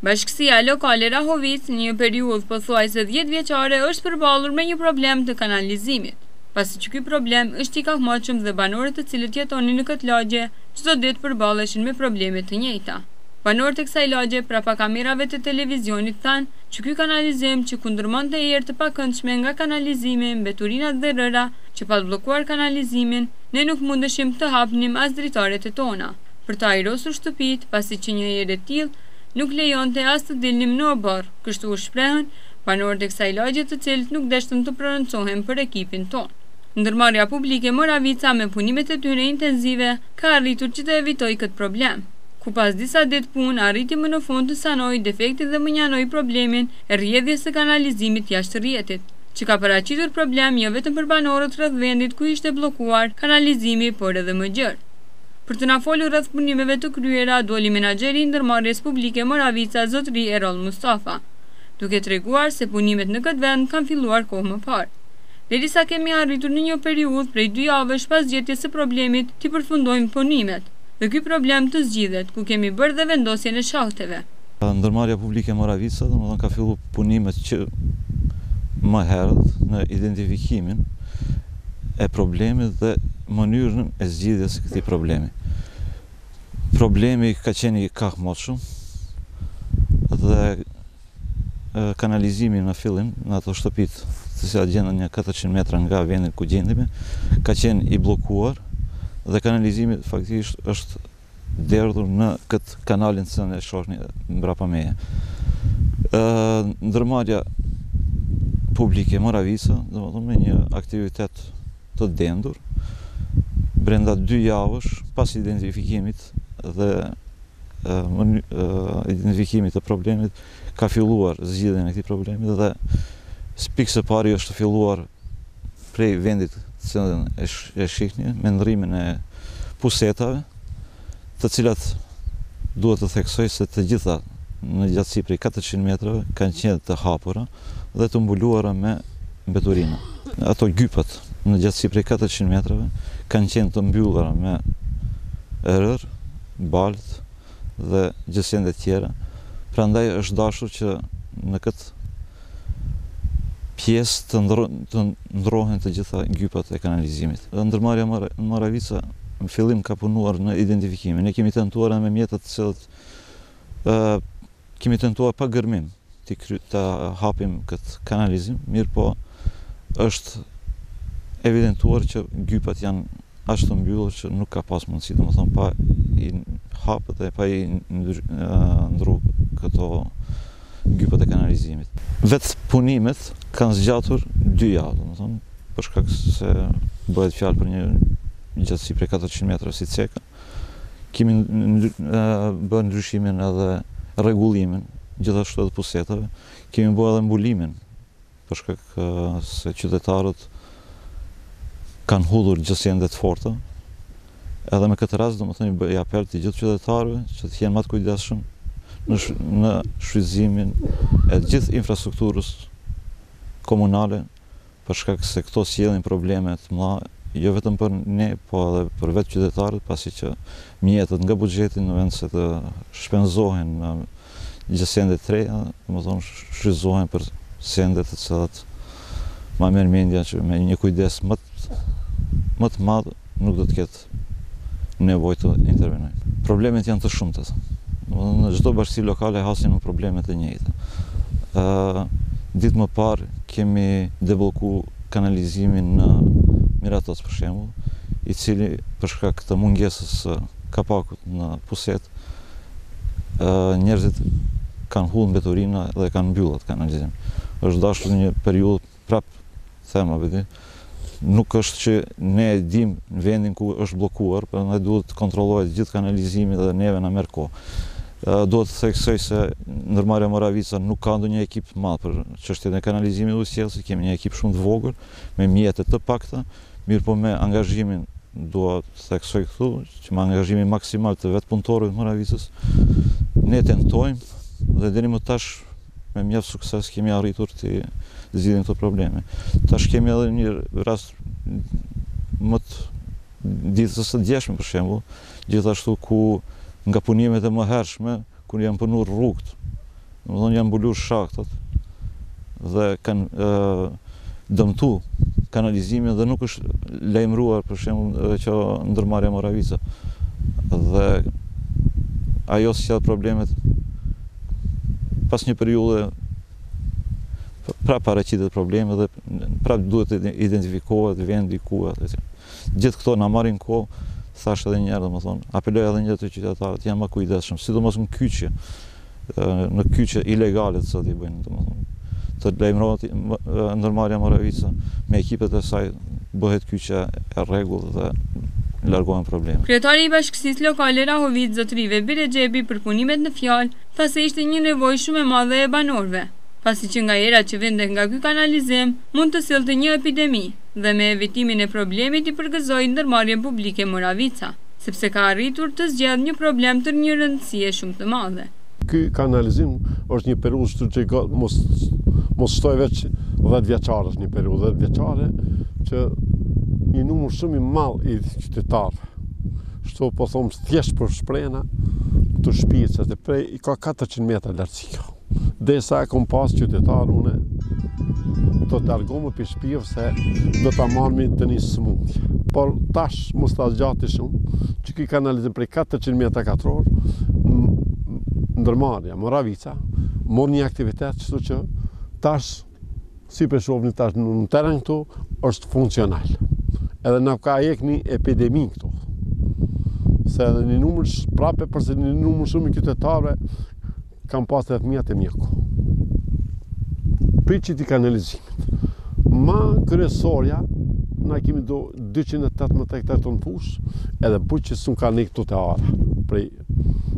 Bashkësia lokale Rahovicë në një periudhë pothuajse dhjetëvjeçare është përballur me një problem të kanalizimit, pasi që ky problem është i kahmotshëm dhe banorët të cilët jetonin në këtë lagje çdo ditë përballeshin me probleme të njëjta. Banorët e kësaj lagje prapa kamerave të televizionit thanë që ky kanalizim që kundërmonte erë të pakëndshme nga kanalizimi, mbeturinat dhe rëra që pat bllokuar kanalizimin, ne nuk mundeshim të hapnim as dritaret e tona. për të ajrosur shtëpitë, pasi që një erë e tillë nuk lejonte as të dilnim në oborr, kështu u shprehën banorët e kësaj lagje të cilët nuk deshtën të prononcohen për ekipin tonë. Ndërmarrja publike Moravica me punimet e tyre intenzive ka arritur që të evitojë këtë problem, ku pas disa ditë punë arriti më në fund të sanojë defektin dhe mënjanojë problemin e rrjedhjes së kanalizimit jashtë rrjetit, që ka paraqitur problem jo vetëm për banorët rreth vendit ku ishte bllokuar kanalizimi por edhe më gjerë. Për të na folur rreth punimeve të kryera, doli menaxheri i ndërmarrjes publike Moravica, zotëri Eroll Mustafa, duke treguar se punimet në këtë vend kanë filluar kohë më parë. Derisa kemi arritur në një periudhë prej dy javësh pas gjetjes së problemit t'i përfundojmë punimet dhe ky problem të zgjidhet, ku kemi bërë dhe vendosjen e shahteve. Ndërmarrja publike Moravica, domethënë ka fillu punimet që më herët në identifikimin e problemit dhe mënyrën e zgjidhjes së këtij problemi. Problemi ka qenë i kahmotshëm dhe kanalizimi në fillim në ato shtëpitë, të cilat gjenden një 400 metra nga vendi ku gjendemi, ka qenë i bllokuar dhe kanalizimi faktikisht është derdhur në këtë kanalin të cilën e shohni mbrapa meje. Ndërmarrja publike Moravica, domethënë me një aktivitet të dendur, brenda dy javësh pas identifikimit dhe identifikimit të problemit, ka filluar zgjidhjen e këtij problemi dhe pikë së pari është filluar prej vendit të cilën e shihni, me ndrrimin e pusetave, të cilat duhet të theksoj se të gjitha në gjatësi prej 400 metrave kanë qenë të hapura dhe të mbuluara me mbeturina. Ato gypat në gjatësi prej 400 metrave kanë qenë të mbyllura me rërë, baltë dhe gjësende tjera, prandaj është dashur që në këtë pjesë të të ndrrohen të gjitha gypat e kanalizimit. Dhe ndërmarrja Moravica në fillim ka punuar në identifikimin. Ne kemi tentuar edhe me mjetet të cilat ë kemi tentuar pa gërmim të kry, të hapim këtë kanalizim, mirëpo është evidentuar që gypat janë aq të mbyllur që nuk ka pas mundësi, domethënë pa i hapë dhe pa i ndru këto gypat e kanalizimit. Vetë punimet kanë zgjatur dy javë, domethënë, për shkak se bëhet fjalë për një gjatësi prej 400 metra si ceka. Kemi bërë ndryshimin edhe rregullimin, gjithashtu edhe pusetave. Kemi bërë edhe mbulimin për shkak se qytetarët kanë hudhur gjësende të forta. Edhe me këtë rast, domethënë, i bëj apel të gjithë qytetarëve që të jenë më të kujdesshëm në në shfrytëzimin e gjithë infrastrukturës komunale, për shkak se këto sjellin probleme të mëdha, jo vetëm për ne, po edhe për vetë qytetarët, pasi që mjetet nga buxheti në vend se të shpenzohen në gjësende të reja, domethënë shfrytëzohen për sende të cilat ma merr mendja që me një kujdes më të, më të madh nuk do të ketë nevojë të intervenojmë. Problemet janë të shumta. Domethënë në çdo bashkësi lokale hasim në probleme të njëjta. Ë ditë më parë kemi deblloku kanalizimin në Miratoc për shembull, i cili për shkak të mungesës së kapakut në pusetë njerëzit kanë hudhë mbeturina dhe kanë mbyllë atë kanalizim. Është dashur një periudhë prap them apo nuk është që ne e dim në vendin ku është bllokuar, prandaj duhet të kontrollohet gjithë kanalizimi dhe neve na merr kohë. Duhet të theksoj se ndërmarrja Moravica nuk ka ndonjë ekip të madh për çështjen e kanalizimit dhe ujësjellësit, kemi një ekip shumë të vogël me mjete të pakta, mirëpo me angazhimin dua të theksoj këtu që me angazhimin maksimal të vetë punëtorëve të Moravicës, ne tentojmë dhe deri më tash me mjaft sukses kemi arritur të zgjidhim këto probleme. Tash kemi edhe një rast më të ditës së djeshme për shembull, gjithashtu ku nga punimet e mëhershme, kur janë punu rrugët. Domethënë janë mbulu shaktat dhe kanë dëmtu kanalizimin dhe nuk është lajmëruar për shembull që ndërmarrja Moravica. Dhe ajo sjell problemet pas një periudhe prapë paraqitet problemi dhe prapë duhet të identifikohet vendi ku atë. Gjithë këto na marrin kohë, thash edhe një herë, domethënë, apeloj edhe një herë te qytetarët, janë më kujdesshëm, sidomos në kyçje, në kyçje ilegale të cilat i bëjnë, domethënë, të lajmërohet ndërmarrja Moravica me ekipet e saj bëhet kyçja e rregullt dhe largohen problemet. Kryetari i Bashkësisë Lokale Rahovicë, zotëri Vebi Rexhepi për punimet në fjalë, tha se ishte një nevojë shumë e madhe e banorëve, pasi që nga era që vinte nga ky kanalizim mund të sillte një epidemi dhe me evitimin e problemit i përgëzoi ndërmarrjen publike Moravica, sepse ka arritur të zgjedhë një problem të një rëndësie shumë të madhe. Ky kanalizim është një periudhë kështu që ka mos mos shtoj veç 10 vjeçare është një periudhë 10 vjeçare që një numër shumë i madh i qytetarëve kështu po thom thjesht për shprehna këto shtëpitë se prej i ka 400 metra lartësi kjo. Derisa e kom pas qytetar une të largohem prej shpijës se do ta marrmi ndonjë sëmundje. Por tash mos ta zgjati shumë, që ky kanalizim prej 400 metra katror, ndërmarrja Moravica, mor një aktivitet kështu që tash si po shohni tash në teren këtu është funksional. Edhe na ka hek një epidemi këtu. Se edhe një numër, prapë përse një numër shumë i qytetarëve Kam pas edhe fëmija te mjeku. Prej qëtij kanalizimit. Ma kryesorja, na kemi do 218 hektar tonë fushë, edhe bujqit s'un kanë këtu te ara, prej,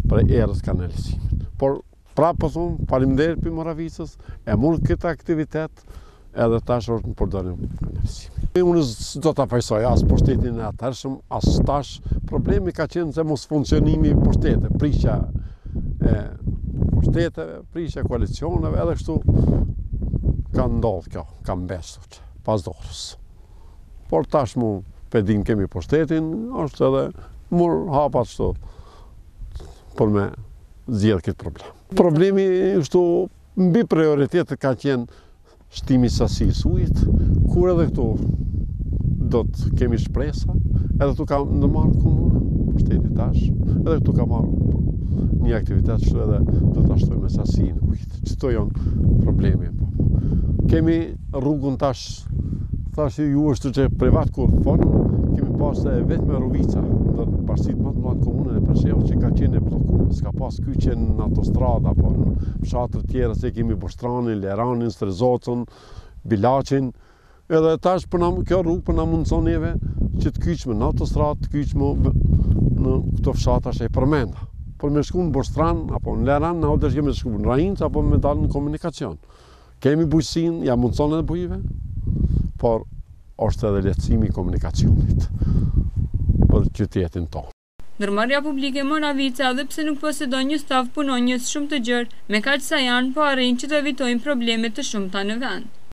prej erës kanalizimit. Por, prapë po thom, faleminderit prej Moravicës, e mur këtë aktivitet, edhe tash është në përdorim kanalizimi. Unë s'do ta fajsoj as pushtetin e atëhershëm, as tash. Problemi ka qenë se mosfunksionimi i pushteteve, prishja e pushteteve, prishja e koalicioneve, edhe kështu ka ndodhë kjo, ka mbesur pas dorës. Por tash mu pe din kemi pushtetin, është edhe mur hapat kështu për me zgjidh këtë problem. Problemi kështu Mbi prioritetet ka qenë shtimi i sasisë së ujit, kur edhe këtu do të kemi shpresa, edhe këtu ka ndërmarrë komuna, pushteti tash, edhe këtu ka marrë një aktivitet që edhe do ta shtojmë sasinë e ujit. Qëto janë problemi. Po. Kemi rrugën tash Thash ju është që privat kur folëm, kemi pas e vetme Ruvica, ndër bashkësitë më të mëdha në komunën e Preshevës që ka qenë e bllokuar, s'ka pas kyçje në autostradë apo në fshatra të tjera se kemi Boshtranin, Leranin, Strezocën, Bilaqin. Edhe tash po na kjo rrugë po na mundson neve që të kyçmë në autostradë, të kyçmë në këto fshatra që i përmenda. Por me shku në Boshtran apo në Leran, na u desh me shku në Rahincë apo me dalë në komunikacion. Kemi bujqësinë, ja mundëson edhe bujqve, por është edhe lehtësimi i komunikacionit për qytetin tonë. Ndërmarrja publike Moravica edhe pse nuk posedon një staf punonjës shumë të gjerë, me kaq sa janë, po arrijnë që të evitojnë probleme të shumta në vend.